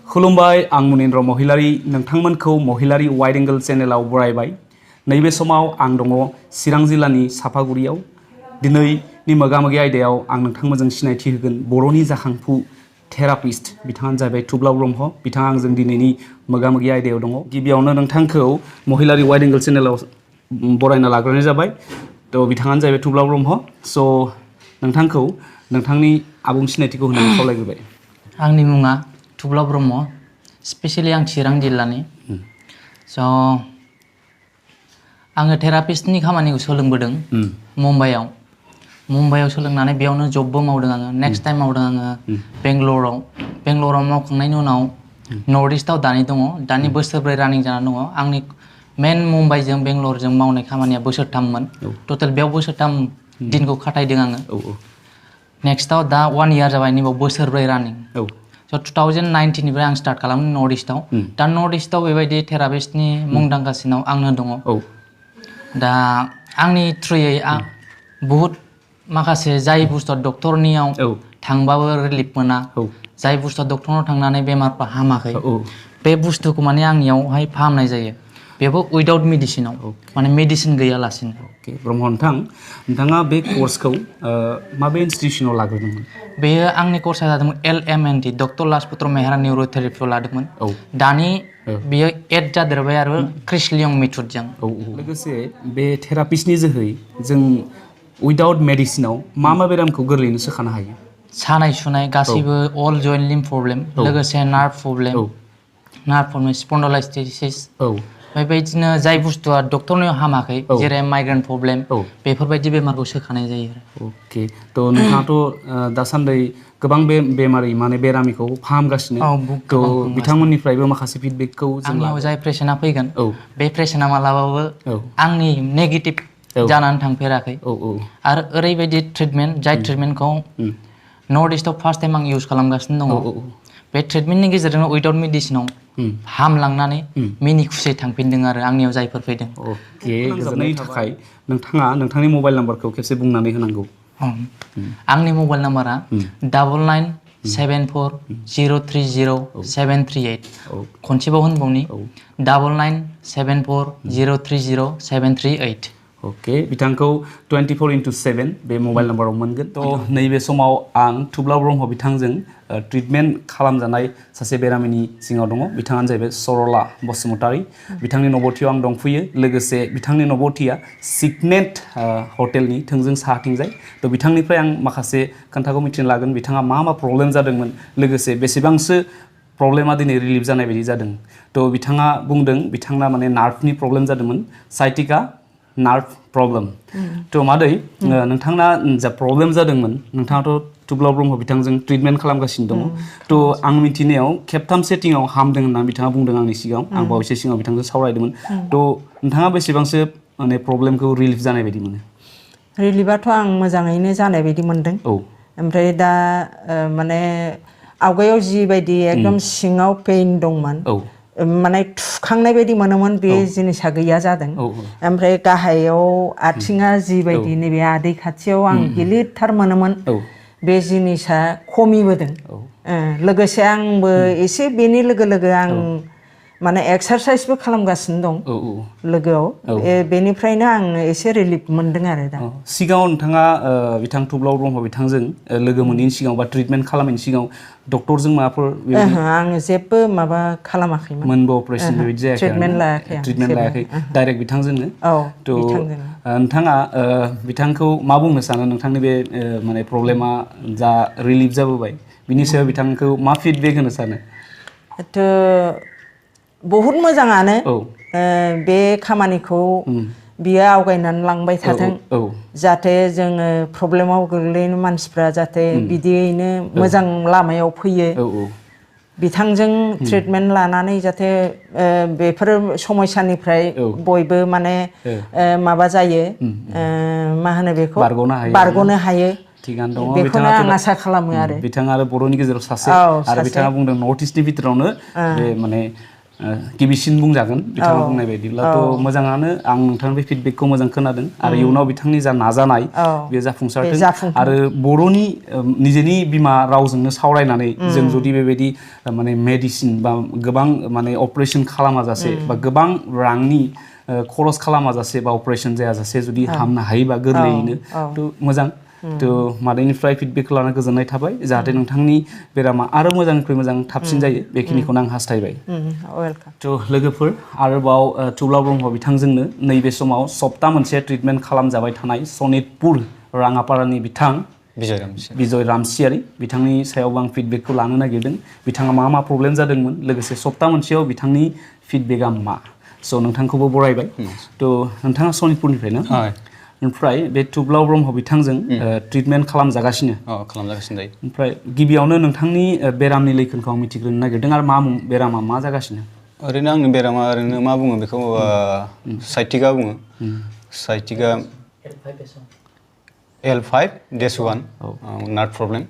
खुलुमबाय आं मुनिन्द्र महिलारी नोंथांमोनखौ महिलारी wide angle चेनेलाव बरायबाय नैबे समाव आं दङ चिरां जिल्लानि सापागुरियाव दिनैनि मोगा-मोगि आयदायाव आं नोंथांमोनजों सिनायथि होगोन बर'नि जाखांफु थेरापिस्ट बिथाङानो जाबाय तुब्लाव ब्रह्म बिथाङा आंजों दिनैनि मोगा-मोगि आयदायाव दङ गिबियावनो नोंथांखौ महिलारी वाइड एंगल चेनेलाव बरायना लाग्रोनाय जाबाय थ' बिथाङानो जाबाय तुब्लाव ब्रह्म स' नोंथांखौ नोंथांनि आबुं सिनायथिखौ होनानै खावलायग्रोबाय आंनि मुङा तुब्लाव ब्रह्म स्पेशली आं चिरां जिल्लानि स' आङो थेरापिस्टनि खामानिखौ सोलोंबोदों मुम्बाइआव सोलोंनानै बेयावनो जबबो मावदों आङो नेक्स्ट टाइम मावदों आङो बेंगलराव मावखांनायनि उनाव नर्थ इस्टआव दानि बोसोरब्रै रानिं जानानै दङ आंनि मेन मुम्बाइजों बेंगलरजों मावनाय खामानिया बोसोरथाममोन टटेल बेयाव बोसोरथाम दिनखौ खाथायदों आङो नेक्स्टआव दा 1 इयार जाबाय नैबाव बोसोरब्रै रानिं स' 2019निफ्राय आं स्टार्ट खालामदों नर्थ इस्टआव दा नर्थ इस्टआव बेबायदि थेरापिस्टनि मुंदांखासिनाव आंनो दङ दा आंनि थ्रुयै बुहुत माखासे जाय बुस्थुआ डक्टरनियाव थांबाबो रिलिफ मोना जाय बुस्थुआ डक्टरनाव थांनानै बेमारफ्रा हामाखै बे बुस्थुखौ माने आंनियावहाय फाहामनाय जायो बेबो उइदाउट मेडिसिनाव माने मेडिसिन गैयालासिनो ब्रह्म नोंथाङा बे कर्सखौ माबे इनस्टिट्यूशनाव लाग्रोदोंमोन बेयो आंनि कर्सआ जादोंमोन LMNT डक्टर लाजपत मेहरा निउर'थेरापियाव लादोंमोन दानि बेयो एड जादेरबाय आरो क्रिसलियं मेथडजों लोगोसे बे थेरापिस्टनि जोहै जों उइदाउट मेडिसिनाव मा बेरामखौ गोरलैयैनो सोखानो हायो सानाय सुनाय गासैबो अल जइन्ट लिम्फ प्रब्लेम लोगोसे नार्भ प्रब्लेम स्पन्डलाइटिस बेबायदिनो जाय बुस्थुआ डक्टरनियाव हामाखै जेरै माइग्रेन प्रब्लेम बेफोरबायदि बेमारखौ सोखानाय जायो अके थ' नोंथाङाथ' दासान्दि गोबां बेरामिखौ फाहामगासिनो थ' बिथांमोननिफ्रायबो माखासे फिडबेकखौ आंनियाव जाय पेसेन्टआ फैगोन बे पेसेन्टआ मालाबाबो आंनि नेगेटिभ जानानै थांफेराखै आरो ओरैबायदि ट्रिटमेन्ट जाय ट्रिटमेन्टखौ नर्थ इस्टआव फार्स्ट टाइम आं इउज खालामगासिनो दङ बे ट्रिटमेन्टनि गेजेरजों उइदाउट मेडिसिनाव हामलांनानै मिनि खुसियै थांफिनदों आरो आंनियाव जायफोर फैदों अके गोजोननायनि थाखाय नोंथाङा नोंथांनि मबाइल नाम्बारखौ खेबसे बुंनानै होनांगौ आंनि मबाइल नाम्बारा 9974030738 खनसेबाव होनबावनि 9974030738 अके बिथांखौ 24/7 बे मबाइल नाम्बाराव मोनगोन थ' नैबे समाव आं तुब्लाव ब्रह्म बिथांजों ट्रिटमेन्ट खालामजानाय सासे बेरामिनि सिङाव दङ बिथाङानो जाहैबाय सरला बसुमतारी बिथांनि नबथियाव आं दंफैयो लोगोसे बिथांनि नबथिया सिगनेट हटेलनि थोंजों साहाथिंजाय थ' बिथांनिफ्राय आं माखासे खोन्थाखौ मिथिनो लागोन बिथाङा मा प्रब्लेम जादोंमोन लोगोसे बेसेबांसो प्रब्लेमा दिनै रिलिफ जानाय बायदि जादों थ' बिथाङा बुंदों बिथांना माने नार्भनि प्रब्लेम जादोंमोन साइटिका नार्भ प्रब्लेम थ' मादै नोंथांना जा प्रब्लेम जादोंमोन नोंथाङाथ' तुब्लाव ब्रह्म बिथांजों ट्रिटमेन्ट खालामगासिनो दङ थ' आं मिथिनायाव खेबथाम सेटिंआव हामदों होननानै बिथाङा बुंदों आंनि सिगाङाव आं बावैसो सिगाङाव बिथांजों सावरायदोंमोन थ' नोंथाङा बेसेबांसो माने प्रब्लेमखौ रिलिफ जानाय बायदि मोनो रिलिफाथ' आं मोजाङैनो जानाय बायदि मोनदों ओमफ्राय दा माने आवगायाव जिबायदि एकदम सिङाव पेइन दंमोन माने थुखांनाय बायदि मोनोमोन बे जिनिसा गैया जादों ओमफ्राय गाहायाव आथिङा जिबायदि नैबे आदै खाथियाव आं गिलिरथार मोनोमोन बे जिनिसा खमिबोदों लोगोसे आंबो एसे बेनि लोगो आं माने एक्सारसाइसबो खालामगासिनो दं लोगोआव बेनिफ्रायनो आं एसे रिलिफ मोनदों आरो दा सिगाङाव नोंथाङा बिथां तुब्लाव ब्रह्म बिथांजों लोगो मोनैनि सिगाङाव बा ट्रिटमेन्ट खालामनायनि सिगाङाव डक्टरजों माबाफोर आं जेबो माबा खालामाखैमोन मोनबो अपारेसन बेबायदि जायाखै ट्रिटमेन्ट लायाखै डाइरेक्ट बिथांजोंनो थ' नोंथाङा बिथांखौ मा बुंनो सानो नोंथांनि बे माने प्रब्लेमा जा रिलिफ जाबोबाय बिनि सायाव बिथांखौ मा फिडबेक होनो सानो बहुत मोजाङानो बे खामानिखौ बियो आवगायनानै लांबाय थाथों जाहाथे जोङो प्रब्लेमाव गोग्लैनाय मानसिफ्रा जाहाथे बिदियैनो मोजां लामायाव फैयो बिथांजों ट्रिटमेन्ट लानानै जाहाथे बेफोर समस्यानिफ्राय बयबो माने माबा जायो मा होनो बेखौ बारग'नो हायो थिगानो दङ बेखौनो आं आसा खालामो आरो बिथाङा आरो बर'नि गेजेराव सासे आरो बिथाङा बुंदों नर्थ इस्टनि भितरावनो बे माने गिबिसिन बुंजागोन बिथाङा बुंनाय बायदिब्लाथ' मोजाङानो आं नोंथांनि फिडबेकखौ मोजां खोनादों आरो इयुनाव बिथांनि जा नाजानाय बेयो जाफुंसारथों आरो बर'नि निजेनि बिमा रावजोंनो सावरायनानै जों जुदि बेबायदि माने मेडिसिन बा गोबां माने अपारेशन खालामाजासे बा गोबां रांनि खरस खालामाजासे बा अपारेशन जायाजासे जुदि हामनो हायोबा गोरलैयैनो थ' मोजां थ' मादैनिफ्राय फिडबेकखौ लाना गोजोननाय थाबाय जाहाथे नोंथांनि बेरामा आरो मोजांनिख्रुइ मोजां थाबसिन जायो बेखिनिखौनो आं हास्थायबाय थ' लोगोफोर आरोबाव थुब्लाव ब्रह्म बिथांजोंनो नैबे समाव सप्ता मोनसे ट्रिटमेन्ट खालामजाबाय थानाय सनितपुर राङापारानि बिथां बिजय रामसियारि बिथांनि सायावबो आं फिडबेकखौ लानो नागिरदों बिथाङा मा मा प्रब्लेम जादोंमोन लोगोसे सप्ता मोनसेयाव बिथांनि फिडबेकआ मा स' नोंथांखौबो बरायबाय थ' नोंथाङा सनितपुरनिफ्रायनो ओमफ्राय बे थुब्लाव ब्रह्म बिथांजों ट्रिटमेन्ट खालामजागासिनो जायो ओमफ्राय गिबियावनो नोंथांनि बेरामनि लैखोनखौ आं मिथिग्रोनो नागिरदों आरो मा बेरामा मा जागासिनो ओरैनो आंनि बेरामा ओरैनो मा बुङो बेखौ साइटिका बुङो साइटिका L5-1 नार्भ प्रब्लेम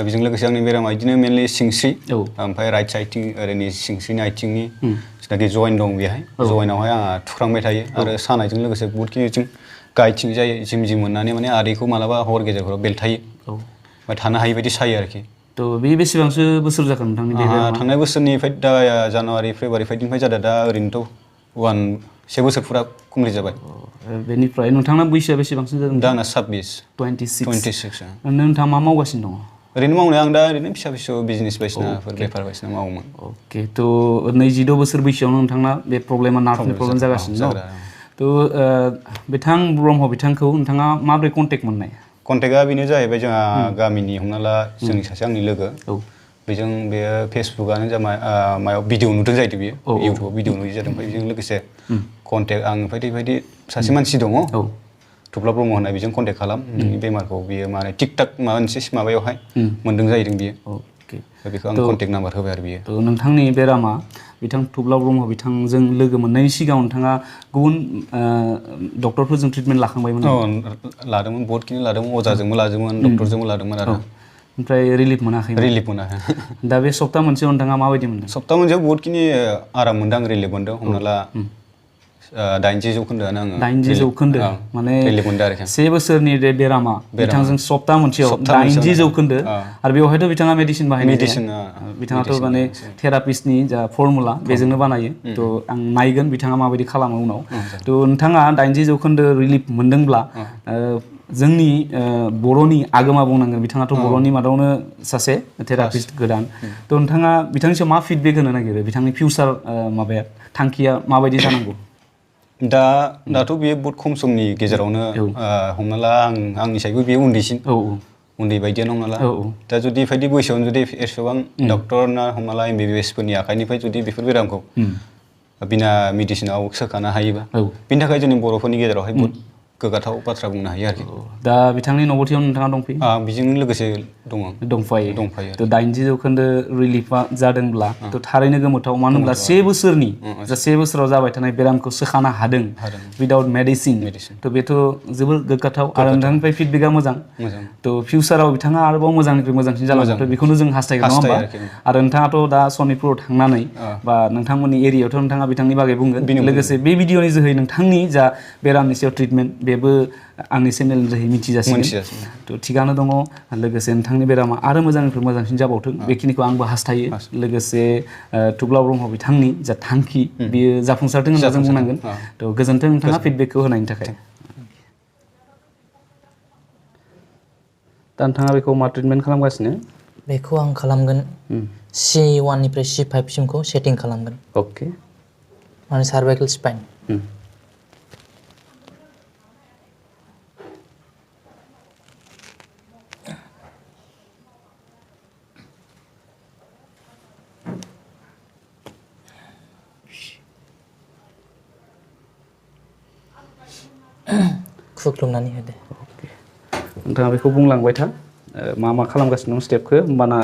बेजों लोगोसे आंनि बेरामा बिदिनो मेनलि सिंस्रि ओमफ्राय राइट साइडथिं ओरैनि सिंस्रिनि आथिंनि जिथुनाखि जइन दं बेहाय जइनावहाय आंहा थुख्रांबाय थायो आरो सानायजों लोगोसे बहुदखिनिथिं गायथिं जायो जिम जिम मोननानै माने आदैखौ मालाबा हर गेजेरफोराव बेलथायो ओमफ्राय थानो हायि बायदि सायो आरोखि थ' बे बेसेबांसो बोसोर जाखो नोंथांनि बे थांनाय बोसोरनिफ्राय दा जानुवारि फेब्रुवारि फाइटिंनिफ्राय जादों दा ओरैनोथ' से बोसोर फुरा कमप्लिट जाबाय बेनिफ्राय नोंथांना बैसोआ बेसेबांसो जादों दा आंना 26 नोंथाङा मा मावगासिनो दङ ओरैनो मावनाया आं दा ओरैनो फिसा फिसौ बिजनेस बायदिसिनाफोर बेफार बायदिसिना मावोमोन अके थ' 26 बोसोर बैसोआवनो नोंथांना बे प्रब्लेमा नार्भनि प्रब्लेम जागासिनो दं थ' बिथां ब्रह्म बिथांखौ नोंथाङा माबोरै कन्टेक्ट मोननाय कन्टेक्टआ बेनो जाहैबाय जोंहा गामिनि हमना ला जोंनि सासे आंनि लोगो बेजों बेयो फेसबुकआनो जा मायाव भिडिअ नुदों जाहैदों बियो इउटुबाव भिडिअ नुयै जादों ओमफ्राय बेजों लोगोसे कन्टेक्ट आं बेबायदि सासे मानसि दङ थुब्लाव ब्रह्म होननाय बेजों कन्टेक्ट खालाम नोंनि बेमारखौ बियो माने थिक थाक माबा मोनसे माबायावहाय मोन्दों जाहैदों बियो बेखौ आं कन्टेक्ट नाम्बार होबाय आरो बियो थ' नोंथांनि बेरामा बिथां थुब्लाव ब्रह्म बिथांजों लोगो मोननायनि सिगाङाव नोंथाङा गुबुन डक्टरफोरजों ट्रिटमेन्ट लाखांबायमोन लादोंमोन बहुदखिनि लादोंमोन अजाजोंबो लादोंमोन डक्टरजोंबो लादोंमोन आरो ओमफ्राय रिलिफ मोनाखै मोनाखै दा बे सप्ता मोनसेयाव नोंथाङा माबायदि मोनदों सप्ता मोनसेयाव बहुदखिनि आराम मोनदों आं रिलिफ मोनदों हमना ला 80 जौखोन्दोआनो आङो 80 जौखोन्दो माने रिलिफ मोनदों आरोखि 1 बोसोरनि बेरामा बिथांजों सप्ता मोनसेयाव 80 जौखोन्दो आरो बेवहायथ' बिथाङा मेडिसिन बाहायनाय बिथाङाथ' माने थेरापिस्टनि जा फर्मुला बेजोंनो बानायो थ' आं नायगोन बिथाङा माबायदि खालामो उनाव थ' नोंथाङा 80 जौखोन्दो रिलिफ मोनदोंब्ला जोंनि बर'नि आगोमा बुंनांगोन बिथाङाथ' बर'नि मादावनो सासे थेरापिस्ट गोदान थ' नोंथाङा बिथांनि सायाव मा फिडबेक होनो नागिरो बिथांनि फिउचार माबाया थांखिया माबायदि जानांगौ दाथ' बेयो बहुत खम समनि गेजेरावनो हमना ला आंनि सायबो बेयो उन्दैसिन उन्दै बायदियानो हमना ला दा जुदि बेबायदि बैसोआवनो जुदि एसेबां डक्टरना हमना ला MBBS फोरनि आखाइनिफ्राय जुदि बेफोर बेरामखौ बिना मेडिसिनाव सोखानो हायोबा बिनि थाखाय जोंनि बर'फोरनि गेजेरावहाय बहुत गोग्गाथाव बाथ्रा बुंनो हायो आरोखि दा बिथांनि न'बथियाव नोंथाङा दंफैयो बेजों लोगोसे दंफायो 80 जौखोन्दो रिलिफा जादोंब्ला थ' थारैनो गोमोथाव मानो होनब्ला 1 बोसोरनि जा 1 बोसोराव जाबाय थानाय बेरामखौ सोखानो हादों विदाउट मेडिसिन थ' बेथ' जोबोर गोग्गाथाव आरो नोंथांनिफ्राय फिडबेकआ मोजां थ' फिउचाराव बिथाङा आरोबाव मोजांनिख्रुइ मोजांसिन जालांगोन बेखौनो जों हास्थायगोन नङा होमबा आरो नोंथाङाथ' दा सनितपुराव थांनानै बा नोंथांमोननि एरियायावथ' नोंथाङा बिथांनि बागै बुंगोन लोगोसे बे भिडिअनि जोहै नोंथांनि जा बेरामनि सायाव ट्रिटमेन्ट बेबो आंनि चेनेलनि जोहै मिथिजासिगोन थ' थिगानो दङ लोगोसे नोंथांनि बेरामा आरो मोजांनिख्रुइ मोजांसिन जाबावथों बेखिनिखौ आंबो हास्थायो लोगोसे थुब्लाव ब्रह्म बिथांनि जा थांखि बियो जाफुंसारथों होनना जों बुंनांगोन थ' गोजोन्थों नोंथाङा फिडबेकखौ होनायनि थाखाय दा नोंथाङा बेखौ मा ट्रिटमेन्ट खालामगासिनो बेखौ आं खालामगोन C1 निफ्राय C5 सिमखौ सेटिं खालामगोन अके माने सार्भाइकेल स्पाइन खुख्लुमनानै होदो नोंथाङा बेखौ बुंलांबाय था मा मा खालामगासिनो दं स्टेपखौ होमबाना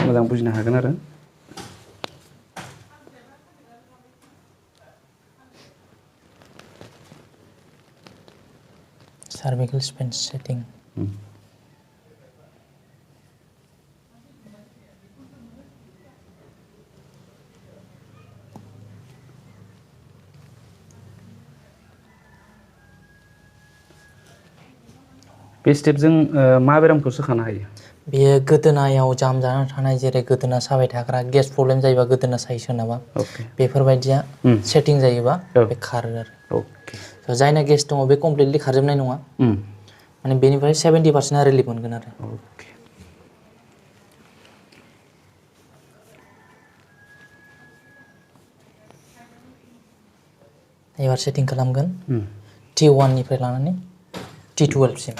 मोजां बुजिनो हागोन आरो सार्भाइकेल स्पाइन सेटिं बे स्टेपजों मा बेरामखौ सोखानो हायो? बेयो गोदोनायाव जाम जानानै थानाय जेरै गोदोना साबाय थाग्रा गेस प्रब्लेम जायोबा गोदोना सायो सोरनाबा बेफोरबायदिया सेटिं जायोबा बे खारो आरो जायना गेस दङ बे कमप्लिटलि खारजोबनाय नङा माने बेनिफ्राय 70% रिलिफ मोनगोन आरो एबार सेटिं खालामगोन T1 निफ्राय लानानै T12 सिम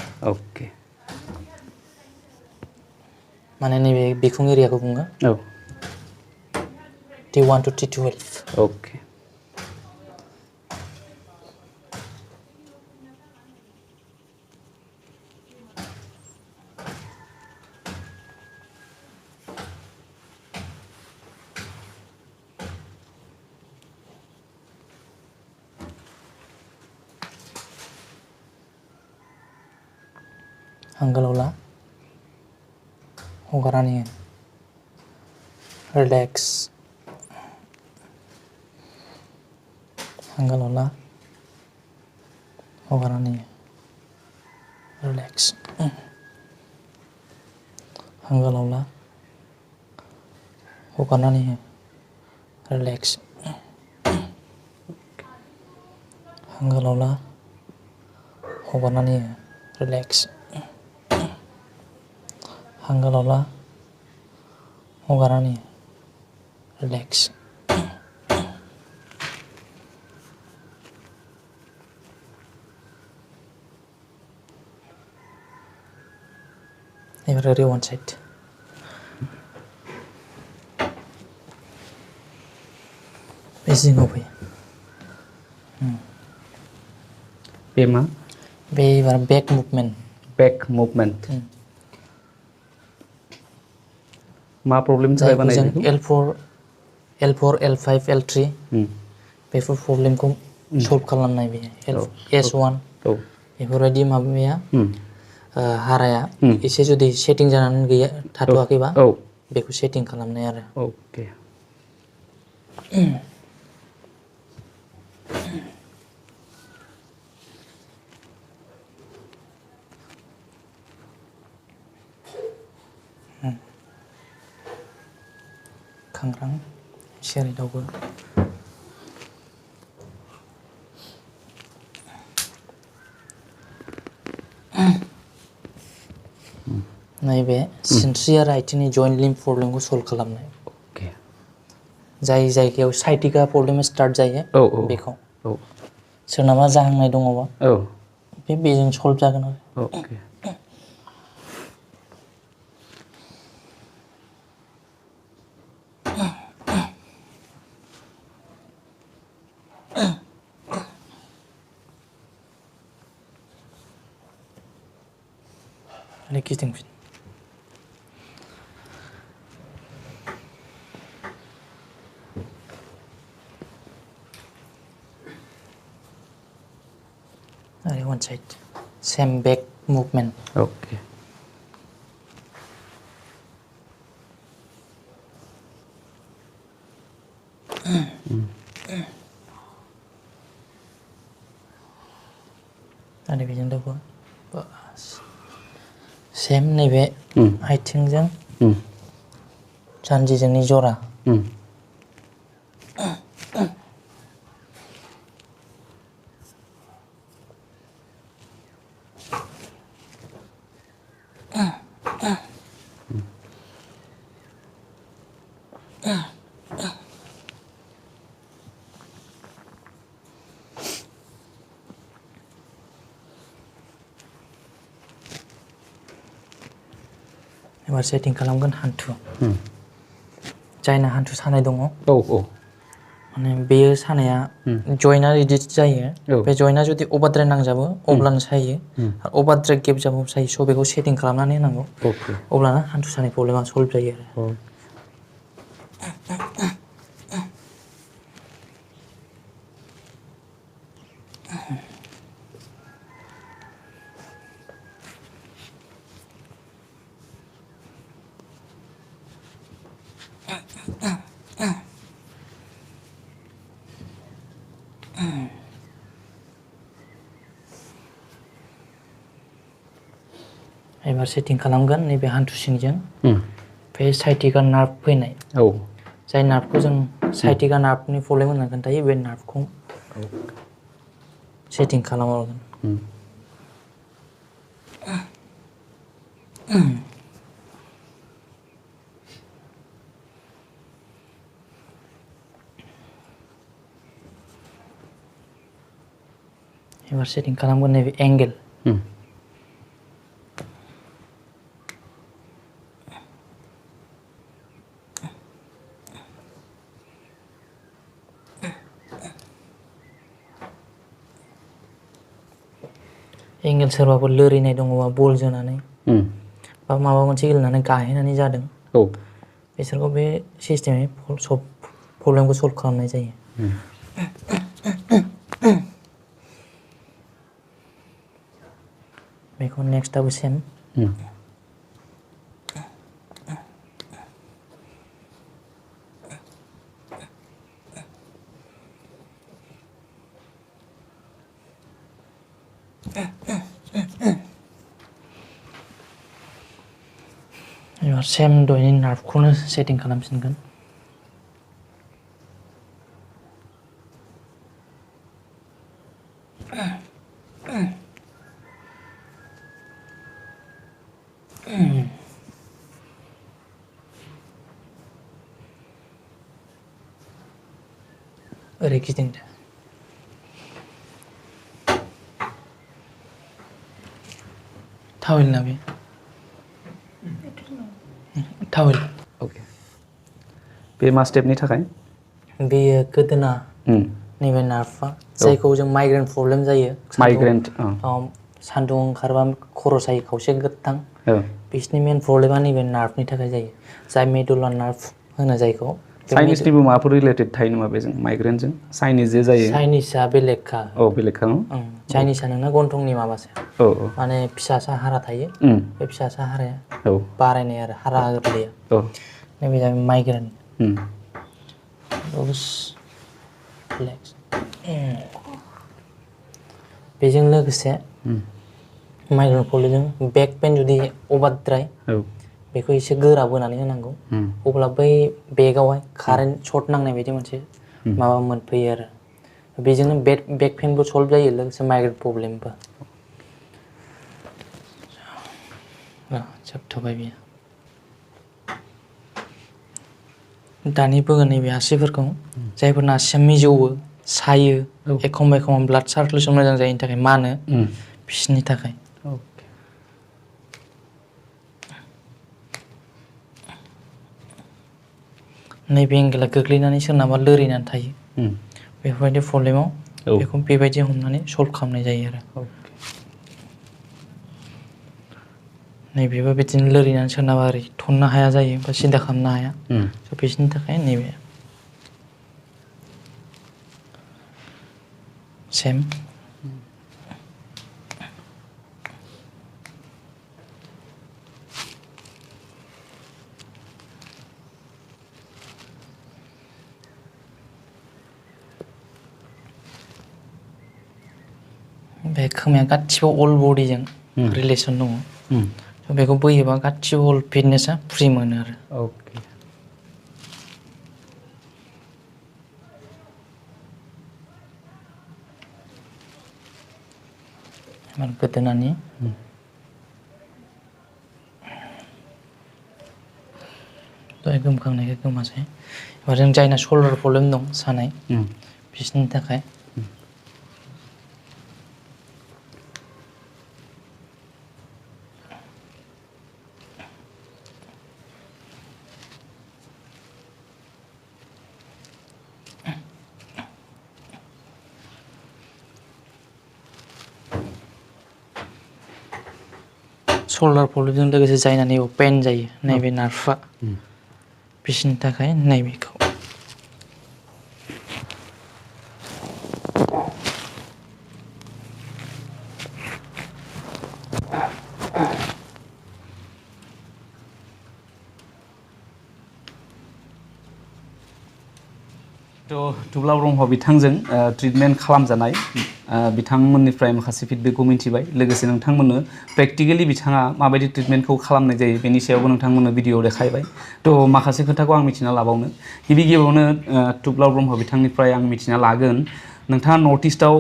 माने नैबे बिखुं एरियाखौ बुङो T1 to T12 हांगोलाव ला हगारनानै रिलेक्स हांगोलाव ला हगारनानै रिलेक्स हांगोलाव ला हगारनानै रिलेक्स हांगोलाव ला हगारनानै रिलेक्स हांगोलाव ला हगारनानै रिलेक्स एबार ओरै वान साइड बे जिङाव फै बे मा? बे एबार बेक मुभमेन्ट मा प्रब्लेम थाखाय जायखौ बानायो जों बेखौ? L4, L5, L3 बेफोर प्रब्लेमखौ सल्भ खालामनाय बेयो S1 बेफोरबायदि माबाया हाराया एसे जुदि सेटिं जानानै गैया थाथ'वाखैबा बेखौ सेटिं खालामनाय आरो खांग्रां सेरिदावबो नैबे सिनस्रि आरो आथिंनि जइन्ट लिम्फ प्रब्लेमखौ सल्भ खालामनाय जाय जायगायाव साइटिका प्रब्लेमा स्टार्ट जायो बेखौ सोरनाबा जाहांनाय दङबा बेजों सल्भ जागोन आरो गिदिंफिन आरो वान साइड सेम बेक मुभमेन्ट आरो बेजों दावबो बास सेम नैबे आथिंजों जानजिजोंनि जरा एबार सेटिं खालामगोन हान्थु जायना हान्थु सानाय दङ माने बेयो सानाया जइन्टआ बिदि जायो बे जइन्टआ जुदि अभारद्राय नांजाबो अब्लानो सायो अभारद्राय गेप जाबाबो सायो स' बेखौ सेटिं खालामनानै होनांगौ अब्लानो हान्थु सानाय प्रब्लेमा सल्भ जायो आरो एबार सेटिं खालामगोन नैबे हान्थुसिंजों बे साइटिका नार्भ फैनाय जाय नार्भखौ जों साइटिका नार्भनि प्रब्लेम होनना खोन्थायो बे नार्भखौ सेटिं खालामहरगोन एबार सेटिं खालामगोन नैबे एंगेल एंगेल सोरबाफोर लोरिनाय दङबा बल जोनानै बा माबा मोनसे गेलेनानै गाहेनानै जादों बिसोरखौ बे सिस्टेमै प्रब्लेमखौ सल्भ खालामनाय जायो बेखौ नेक्स्टआबो सेम एबार सेम दहायनि नार्भखौनो सेटिं खालामफिनगोन ओरै गिदिंदो थावेल ना बे थावेल अके बे मा स्टेपनि थाखाय बेयो गोदोना नैबे नार्भआ जायखौ जों माइग्रेन प्रब्लेम जायो माइग्रेन सान्दुं ओंखारबा खर' सायो खावसे गोथां बिसोरनि मेन प्रब्लेमा नैबे नार्भनि थाखाय जायो जाय मेडुला नार्भ होनो जायखौ चाइनिसनिबो माबाफोर रिलेटेड थायो नामा बेजों माइग्रेनजों चाइनिस जे जायो चाइनिसआ बेलेगखा बेलेगखा चाइनिसआ नोंना गन्थंनि माबासो माने फिसासा हारा थायो बे फिसासा हाराया बारायनाय आरो हारा गोरलैया नैबे जाबाय माइग्रेन बेजों लोगोसे माइग्रेन प्रब्लेमजों बेक पेन जुदि अभारद्राय बेखौ एसे गोरा बोनानै होनांगौ अब्ला बै बेकआवहाय कारेन्ट सर्ट नांनाय बायदि मोनसे माबा मोनफैयो आरो बेजोंनो बेक पेनबो सल्भ जायो लोगोसे माइग्रेन प्रब्लेमबो जोबथ'बाय बेयो दानि बोगोन नैबे आसिफोरखौ जायफोरना आसिया मिजौवो सायो एखमबा एखमबा ब्लाड सार्कुलेसन मोजां जायैनि थाखाय मानो बिसोरनि थाखाय नैबे एंगेला गोग्लैनानै सोरनाबा लोरिनानै थायो बेफोरबायदि प्रब्लेमाव बेखौ बेबायदि हमनानै सल्भ खालामनाय जायो आरो नैबेबो बिदिनो लोरिनानै सोरनाबा ओरै थननो हाया जायो बा सिदा खालामनो हाया स' बिसोरनि थाखाय नैबे सेम बे खोमाया गासिबो अल बडिजों रिलेसन दङ बेखौ बोयोबा गासिबो अल फिटनेसा फ्रि मोनो आरो गोदोनानि दहाय गोमखांनायखौ गोमासै एबार जों जायना शल्डार प्रब्लेम दं सानाय बिसोरनि थाखाय शल्डार प्रब्लेमजों लोगोसे जायना नैबे पेन जायो नैबे नार्भआ बिसोरनि थाखाय नैबेखौ तुब्लाव ब्रह्म बिथांजों ट्रिटमेन्ट खालामजानाय बिथांमोननिफ्राय माखासे फिडबेकखौ मिथिबाय लोगोसे नोंथांमोननो प्रेक्टिकेलि बिथाङा माबायदि ट्रिटमेन्टखौ खालामनाय जायो बेनि सायावबो नोंथांमोननो भिडिअ देखायबाय माखासे खोथाखौ आं मिथिना लाबावनो गिबियावनो तुब्लाव ब्रह्म बिथांनिफ्राय आं मिथिना लागोन नोंथाङा नर्थ इस्टआव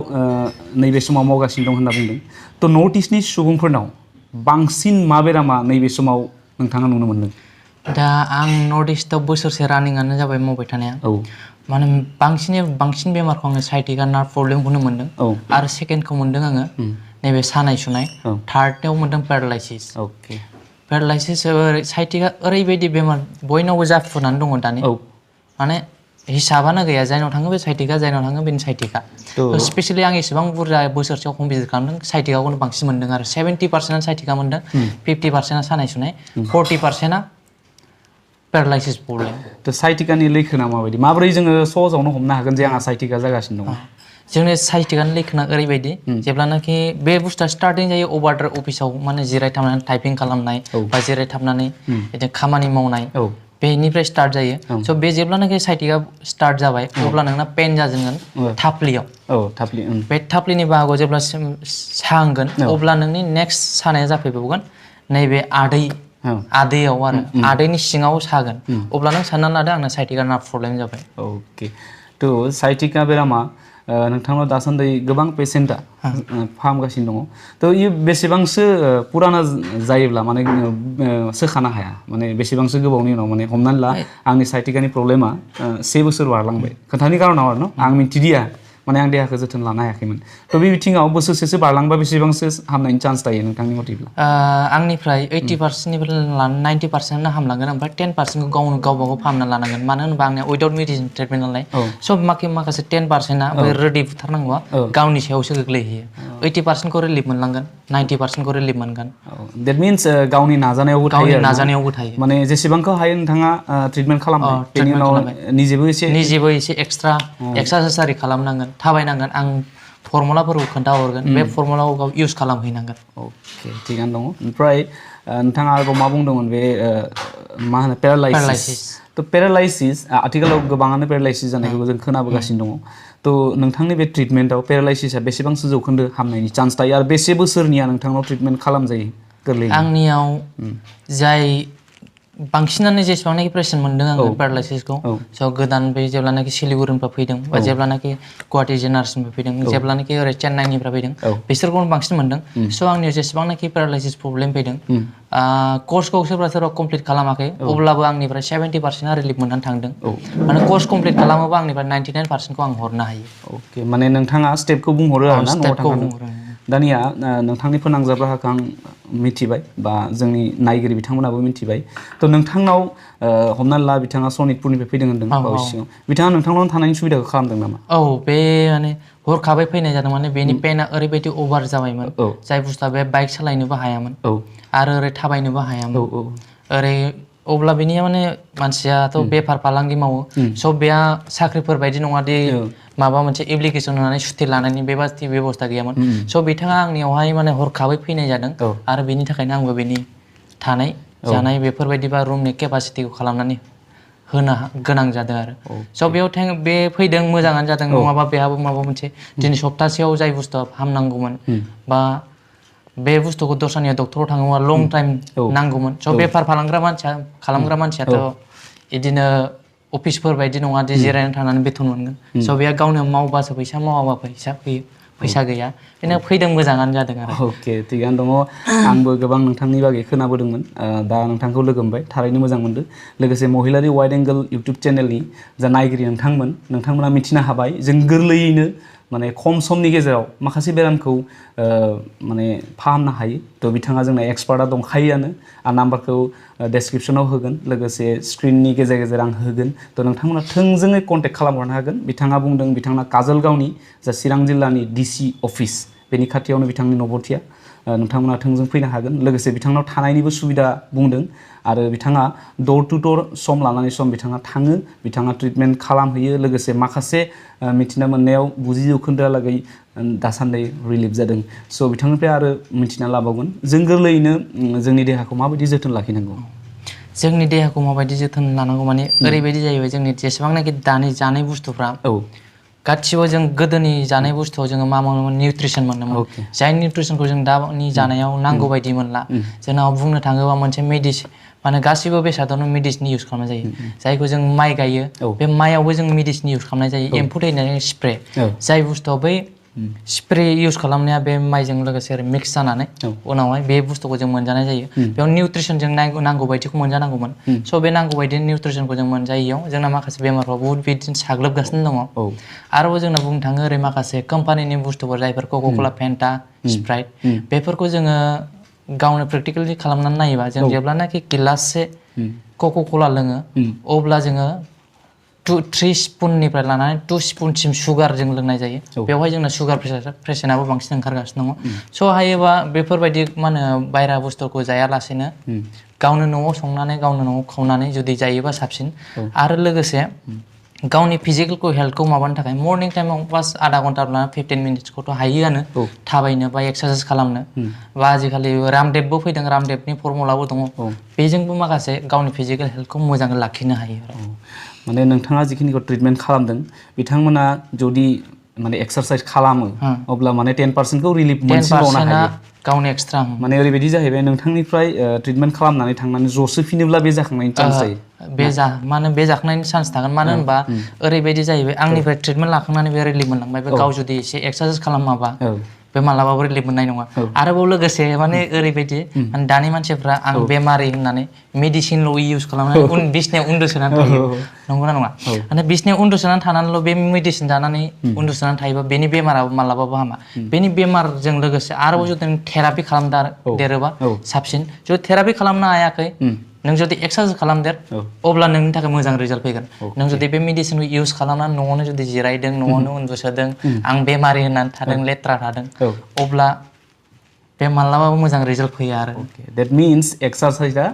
नैबे समाव मावगासिनो दं होनना बुंदों नर्थ इस्टनि सुबुंफोरनाव बांसिन मा बेरामा नैबे समाव नोंथाङा नुनो मोन्दों दा आं नर्थ इस्टआव बोसोरसे रानिंआनो जाबाय मावबाय थानाया माने बांसिन बेमारखौ आङो साइटिका नार्भ प्रब्लेमखौनो मोन्दों आरो सेकेन्डखौ मोन्दों आङो नैबे सानाय सुनाय थार्डआव मोन्दों पेरालाइसिस पेरालाइसिस साइटिका ओरैबायदि बेमार बयनावबो जाफुनानै दङ दानि माने हिसाबानो गैया जायनाव थाङो बे साइटिका जायनाव थाङो बेनि साइटिका स्पेसियेलि आं एसेबां बुरजा बोसोरसेयाव कमप्लिट खालामदों साइटिकाखौनो बांसिन मोन्दों आरो 70% साइटिका मोन्दों 50% सानाय सुनाय 40% पेरालाइसिस प्रब्लेम साइटिकानि लैखोना माबायदि माबोरै जोङो सहजावनो हमनो हागोन जे आंहा साइटिका जागासिनो दङ जोंनि साइटिकानि लैखोना ओरैबायदि जेब्लानाखि बे बुस्थुआ स्टार्टिं जायो अभारद्राय अफिसाव माने जिरायथाबनानै टाइपिं खालामनाय बा जिरायथाबनानै बिदिनो खामानि मावनाय बेनिफ्राय स्टार्ट जायो स' बे जेब्लानाखि साइटिका स्टार्ट जाबाय अब्ला नोंना पेन जाजेनगोन थाफ्लियाव बे थाफ्लिनि बाहागोआव जेब्लासिम साहांगोन अब्ला नोंनि नेक्स्ट सानाया जाफैबावगोन नैबे आदैयाव आरो आदैनि सिङाव सागोन अब्ला नों सानना लादो आंना साइटिका नार्भ प्रब्लेम जाबाय साइटिका बेरामा नोंथांनाव दासान्दि गोबां पेसेन्टआ फाहामगासिनो दङ इयो बेसेबांसो पुराना जायोब्ला माने सोखानो हाया माने बेसेबांसो गोबावनि उनाव माने हमनानै ला आंनि साइटिकानि प्रब्लेमा 1 बोसोर बारलांबाय खोन्थानि कारनाव आरो आं मिथिदिया माने आं देहाखौ जोथोन लानो हायाखैमोन बे बिथिङाव बोसोरसेसो बारलांबा बेसेबांसो हामनायनि चान्स थायो नोंथांनि मथेब्ला आंनिफ्राय 80%निफ्राय लानानै 90%नो हामलांगोन ओमफ्राय 10%खौ गावबा गाव फाहामना लानांगोन मानो होनबा आंनिया उइदाउट मेडिसिन ट्रिटमेन्ट नालाय सब माखासे 10%आ रेडि बुथारनांगौआ गावनि सायावसो गोग्लैहैयो 80%खौ रिलिफ मोनलांगोन 90%खौ रिलिफ मोनगोन देट मिन्स गावनि नाजानायावबो थायो माने जेसेबांखौ हायो नोंथाङा ट्रिटमेन्ट खालामबाय बेनि उनाव निजेबो एसे एक्सट्रा एक्सारसाइज खालामनांगोन थाबायनांगोन आं फर्मुलाफोरखौ खोन्थाहरगोन बे फर्मुलाखौ गाव इउज खालामहैनांगोन थिगानो दङ ओमफ्राय नोंथाङा आरोबाव मा बुंदोंमोन बे मा होनो पेरालाइसिस पेरालाइसिस आथिखालाव गोबाङानो पेरालाइसिस जानायखौ जों खोनाबोगासिनो दङ नोंथांनि बे ट्रिटमेन्टआव पेरालाइसिसआ बेसेबांसो जौखोन्दो हामनायनि चान्स थायो आरो बेसे बोसोरनिया नोंथांनाव ट्रिटमेन्ट खालामजायो गोरलैयै आंनियाव जाय बांसिनानो जेसेबांनाखि पेसेन्ट मोन्दों आङो पेरालाइसिसखौ स' गोदान बे जेब्लानाखि सिलिगुरिनिफ्राय फैदों बा जेब्लानाखि गुवाहाटि जेएनआरसिनिफ्राय फैदों जेब्लानाखि ओरै चेन्नाइनिफ्राय फैदों बिसोरखौनो बांसिन मोन्दों स' आंनियाव जेसेबांनाखि पेरालाइसिस प्रब्लेम फैदों कर्सखौ सोरबा कमप्लिट खालामाखै अब्लाबो आंनिफ्राय 70%आ रिलिफ मोननानै थांदों माने कर्स कमप्लिट खालामोबा आंनिफ्राय 99%खौ आं हरनो हायो माने नोंथाङा स्टेपखौ बुंहरो आरोना न'आव थांनानै दानिया नोंथांनि फोनांजाब राहाखौ आं मिथिबाय बा जोंनि नायगिरि बिथांमोनाबो मिथिबाय नोंथांनाव हमनानै ला बिथाङा सनितपुरनिफ्राय फैदों होनदों बावैसो सिगाङाव बिथाङा नोंथांनाव थानायनि सुबिदाखौ खालामदों नामा बे माने हरखाबै फैनाय जादों माने बेनि पेना ओरैबायदि अभार जाबायमोन जाय बुस्थुआ बे बाइक सालायनोबो हायामोन आरो ओरै थाबायनोबो हायामोन ओरै अब्ला बेनिया माने मानसियाथ' बेफार फालांगि मावो स' बेहा साख्रिफोर बायदि नङा दि माबा मोनसे एप्लिकेसन होनानै सुथि लानायनि बेबस्था गैयामोन स' बिथाङा आंनियावहाय माने हरखाबै फैनाय जादों आरो बेनि थाखायनो आंबो बेनि थानाय जानाय बेफोरबायदि बा रुमनि केपासिटिखौ खालामनानै होनो गोनां जादों आरो स' बेयाव बे फैदों मोजाङानो जादों नङाबा बेहाबो माबा मोनसे दिनै सप्तासेयाव जाय बुस्थुआ हामनांगौमोन बा बे बुस्थुखौ दस्रानिया डक्टराव थाङोबा लं टाइम नांगौमोन स' बेफार खालामग्रा मानसियाथ' बिदिनो अफिसफोर बायदि नङा दि जिरायनानै थानानै बेथन मोनगोन स' बेहा गावनो मावबासो फैसा मावाबा फैसा गैया बेनो फैदों मोजाङानो जादों आरो थिगानो दङ आंबो गोबां नोंथांनि बागै खोनाबोदोंमोन दा नोंथांखौ लोगो मोनबाय थारैनो मोजां मोनदों लोगोसे महिलारि वाइड एंगल इउटुब चेनेलनि जा नायगिरि नोंथांमोना मिथिनो हाबाय जों गोरलैयैनो माने खम समनि गेजेराव माखासे बेरामखौ माने फाहामनो हायो थ' बिथाङा जोंना एक्सपार्टआ दंखायोआनो आं नाम्बारखौ डेसक्रिपसनाव होगोन लोगोसे स्क्रिननि गेजेर गेजेर आं होगोन थ' नोंथांमोना थोंजोङै कन्टेक्ट खालामहरनो हागोन बिथाङा बुंदों बिथांना काजलगावनि जा चिरां जिल्लानि डिसि अफिस बेनि खाथियावनो बिथांनि न'बथिया नोंथांमोना थोंजों फैनो हागोन लोगोसे बिथांनाव थानायनिबो सुबिदा बुंदों आरो बिथाङा डोर टु डोर सम लानानै सम बिथाङा थाङो बिथाङा ट्रिटमेन्ट खालामहैयो लोगोसे माखासे मिथिना मोननायाव 90% दासान्दि रिलिफ जादों स' बिथांनिफ्राय आरो मिथिना लाबावगोन जों गोरलैयैनो जोंनि देहाखौ माबायदि जोथोन लाखिनांगौ जोंनि देहाखौ माबायदि जोथोन लानांगौ माने ओरैबायदि जाहैबाय जोंनि जेसेबांनाखि दानि जानाय बुस्थुफ्रा गासिबो जों गोदोनि जानाय बुस्थुआव जोङो मा मोनोमोन निउट्रिसन मोनोमोन जाय निउट्रिसनखौ जों दानि जानायाव नांगौ बायदि मोनला जोंनाव बुंनो थाङोबा मोनसे मेडिसिन माने गासिबो बेसादावनो मेडिसिन इउज खालामनाय जायो जायखौ जों माइ गायो बे माइयावबो जों मेडिसिन इउज खालामनाय जायो एम्फौ थैनायनि स्प्रे जाय बुस्थुआव बै स्प्रे इउज खालामनाया बे माइजों लोगोसे मिक्स जानानै उनावहाय बे बुस्थुखौ जों मोनजानाय जायो बेयाव निउट्रिसनजों नांगौ बायदिखौ मोनजानांगौमोन स' बे नांगौ बायदि निउट्रिसनखौ जों मोनजायैयाव जोंना माखासे बेमारफ्रा बुहुत बिदिनो साग्लोबगासिनो दङ आरोबाव जोंना बुंनो थाङो ओरै माखासे कम्पानिनि बुस्थुफोर जायफोर क'का-कला फेन्टा स्प्राइट बेफोरखौ जोङो गावनो प्रेक्टिकेलि खालामनानै नायोबा जों जेब्लानाखि गिलाससे क'का-कला लोङो अब्ला जोङो 3 स्पुननिफ्राय लानानै 2 स्पुनसिम सुगारजों लोंनाय जायो बेवहाय जोंना सुगार पेसेन्टआबो बांसिन ओंखारगासिनो दङ स' हायोबा बेफोरबायदि मा होनो बायरा बुस्थुखौ जायालासेनो गावनो न'आव संनानै गावनो न'आव खावनानै जुदि जायोबा साबसिन आरो लोगोसे गावनि फिजिकेलखौ हेल्थखौ माबानो थाखाय मर्निं टाइमाव बास आधा घन्टा लाना 15 मिनिट्सखौथ' हायोआनो थाबायनो बा एक्सारसाइस खालामनो बा आजिखालि रामदेबबो फैदों रामदेबनि फर्मुलाबो दङ बेजोंबो माखासे गावनि फिजिकेल हेल्थखौ मोजाङै लाखिनो हायो माने नोंथाङा जिखिनिखौ ट्रिटमेन्ट खालामदों बिथांमोना जुदि माने एक्सारसाइज खालामो अब्ला माने 10%खौ रिलिफ मोनसिनबावनो हायो गावनि एक्सट्रा माने ओरैबायदि जाहैबाय नोंथांनिफ्राय ट्रिटमेन्ट खालामनानै थांनानै ज'सो फिनोब्ला बे जाखांनायनि चान्स जायो बे जाखांनायनि चान्स थागोन मानो होनबा ओरैबायदि जाहैबाय आंनिफ्राय ट्रिटमेन्ट लाखांनानै बे रिलिफ मोनलांबाय बे गाव जुदि एसे एक्सारसाइज खालामाबा बे मालाबाबो रिलिफ मोननाय नङा आरोबाव लोगोसे माने ओरैबायदि दानि मानसिफ्रा आं बेमारि होननानै मेडिसिनल' इउज खालामनानै बिसनायाव उन्दुसोनानै थायो नंगौना नङा माने बिसनायाव उन्दुसोनानै थानानैल' बे मेडिसिन जानानै उन्दुसोनानै थायोबा बेनि बेमाराबो मालाबाबो हामा बेनि बेमारजों लोगोसे आरोबाव जुदि थेरापि खालामदेरोबा साबसिन जुदि थेरापि खालामनो हायाखै नों जुदि एक्सारसाइज खालामदेर अब्ला नोंनि थाखाय मोजां रिजाल्ट फैगोन नों जुदि बे मेडिसिनखौ इउज खालामनानै न'आवनो जुदि जिरायदों न'आवनो उन्दुसोदों आं बेमारि होननानै थादों लेथ्रा थादों अब्ला बे मालाबाबो मोजां रिजाल्ट फैया आरो दैट मिन्स एक्सारसाइजआ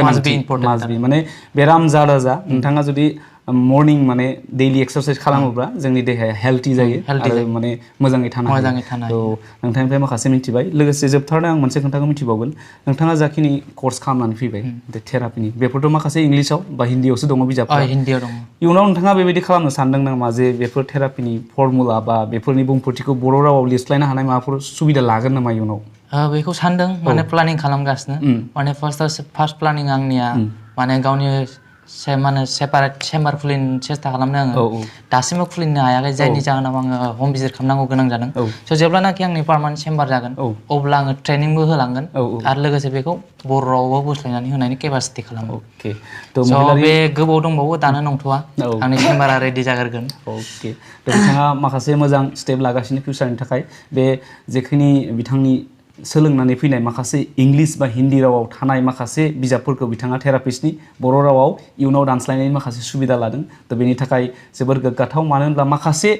मास्ट बी इम्परटेन्ट माने बेराम जादा जा नोंथाङा जुदि मर्निं माने दैलि एक्सारसाइज खालामोब्ला जोंनि देहाया हेल्थि जायो आरो माने मोजाङै थानो हायो नोंथांनिफ्राय माखासे मिथिबाय लोगोसे जोबथारनायाव आं मोनसे खोथाखौ मिथिबावगोन नोंथाङा जाखिनि कर्स खालामनानै फैबाय थेरापिनि बेफोरथ' माखासे इंलिसाव बा हिन्दीयावसो दङ बिजाबफोरा हिन्दीयाव दङ इयुनाव नोंथाङा बेबायदि खालामनो सानदों नामा जे बेफोर थेरापिनि फर्मुला बा बेफोरनि बुंफोरथिखौ बर' रावाव लिरस्लायनो हानाय माबाफोर सुबिदा लागोन नामा इयुनाव बेखौ सानदों माने प्लानिं खालामगासिनो माने फार्स्ट प्लानिं आंनिया माने गावनि माने सेपारेट चेम्बार खुलिनो सेस्था खालामदों आङो दासिमबो खुलिनो हायाखै जायनि जाहोनाव आङो हम भिजिट खालामनांगौ गोनां जादों स' जेब्लानाखि आंनि पार्मानेन्ट चेम्बार जागोन अब्ला आङो ट्रेनिंबो होलांगोन आरो लोगोसे बेखौ बर' रावावबो बोस्लायनानै होनायनि केपासिटि खालामो स' बे गोबाव दंबावो दानो नंथ'वा आंनि चेम्बारा रेडि जाग्रोगोन बिथाङा माखासे मोजां स्टेप लागासिनो फिउचारनि थाखाय बे जेखिनि बिथांनि सोलोंनानै फैनाय माखासे इंलिस बा हिन्दी रावाव थानाय माखासे बिजाबफोरखौ बिथाङा थेरापिस्टनि बर' रावाव इयुनाव दानस्लायनायनि माखासे सुबिदा लादों थ' बेनि थाखाय जोबोर गोग्गाथाव मानो होनब्ला माखासे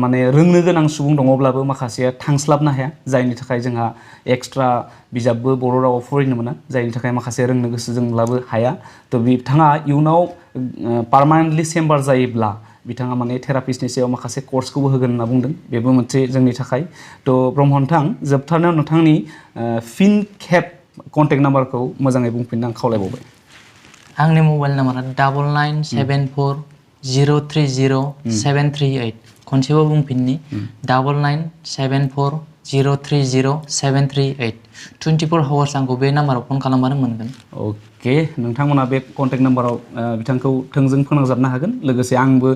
माने रोंनो गोनां सुबुं दङब्लाबो माखासेया थांस्लाबनो हाया जायनि थाखाय जोंहा एक्सट्रा बिजाबबो बर' रावाव फरायनो मोना जायनि थाखाय माखासे रोंनो गोसो जोंब्लाबो हाया थ' बिथाङा इयुनाव पार्मानेन्टलि चेम्बार जायोब्ला बिथाङा माने थेरापिस्टनि सायाव माखासे कर्सखौबो होगोन होनना बुंदों बेबो मोनसे जोंनि थाखाय थ' ब्रह्म नोंथां जोबथारनायाव नोंथांनि फिन खेब कन्टेक्ट नाम्बारखौ मोजाङै बुंफिननो आं खावलायबावबाय आंनि मबाइल नाम्बारा 9974030738 खनसेबो बुंफिननि 9974030738 24 आवार्स आंखौ बे नाम्बाराव फन खालामबानो मोनगोन नोंथांमोना बे कन्टेक्ट नाम्बाराव बिथांखौ थोंजों फोनांजाबनो हागोन लोगोसे आंबो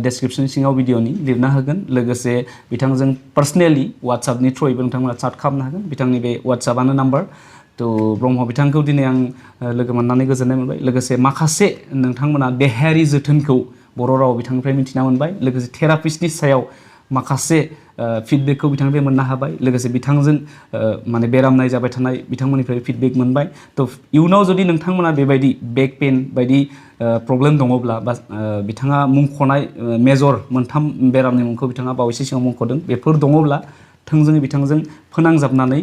डेसक्रिपसन सिङाव भिडिअनि लिरना होगोन लोगोसे बिथांजों पार्सनेलि वाट्सएपनि थ्रुयैबो नोंथांमोना चाट खालामनो हागोन बिथांनि बे वाट्सएपआनो नाम्बार थ' ब्रह्म बिथांखौ दिनै आं लोगो मोननानै गोजोननाय मोनबाय लोगोसे माखासे नोंथांमोना देहायारि जोथोनखौ बर' रावाव बिथांनिफ्राय मिथिना मोनबाय लोगोसे थेरापिस्टनि सायाव माखासे फिडबेकखौ बिथांनिफ्राय मोननो हाबाय लोगोसे बिथांजों माने बेराम नायजाबाय थानाय बिथांमोननिफ्राय फिडबेक मोनबाय थ' इयुनाव जुदि नोंथांमोना बेबायदि बेक पेन बायदि प्रब्लेम दङब्ला बा बिथाङा मुंख'नाय मेजर मोनथाम बेरामनि मुंखौ बिथाङा बावैसो सिगाङाव मुंख'दों बेफोर दङब्ला थोंजोङै बिथांजों फोनांजाबनानै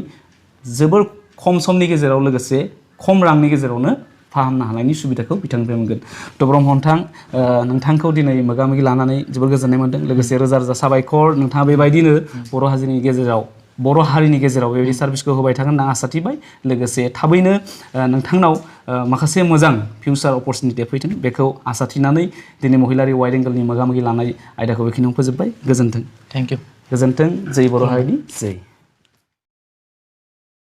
जोबोर खम समनि गेजेराव लोगोसे खम रांनि गेजेरावनो फाहामनो हानायनि सुबिदाखौ बिथांनिफ्राय मोनगोन थ' ब्रह्म नोंथांखौ दिनै मोगा मोगि लानानै जोबोर गोजोननाय मोनदों लोगोसे रोजा रोजा साबायखर नोंथाङा बेबायदिनो बर' हारिनि गेजेराव बर' हारिनि गेजेराव बेबायदि सार्भिसखौ होबाय थागोन होनना आसा थिबाय लोगोसे थाबैनो नोंथांनाव माखासे मोजां फिउचार अपरचुनिटि फैथों बेखौ आसा थिनानै दिनै महिलारि वाइड एंगलनि मोगा मोगि लानाय आयदाखौ बेखिनियाव फोजोबबाय गोजोन्थों थेंक इउ गोजोन्थों जै बर' हारिनि जै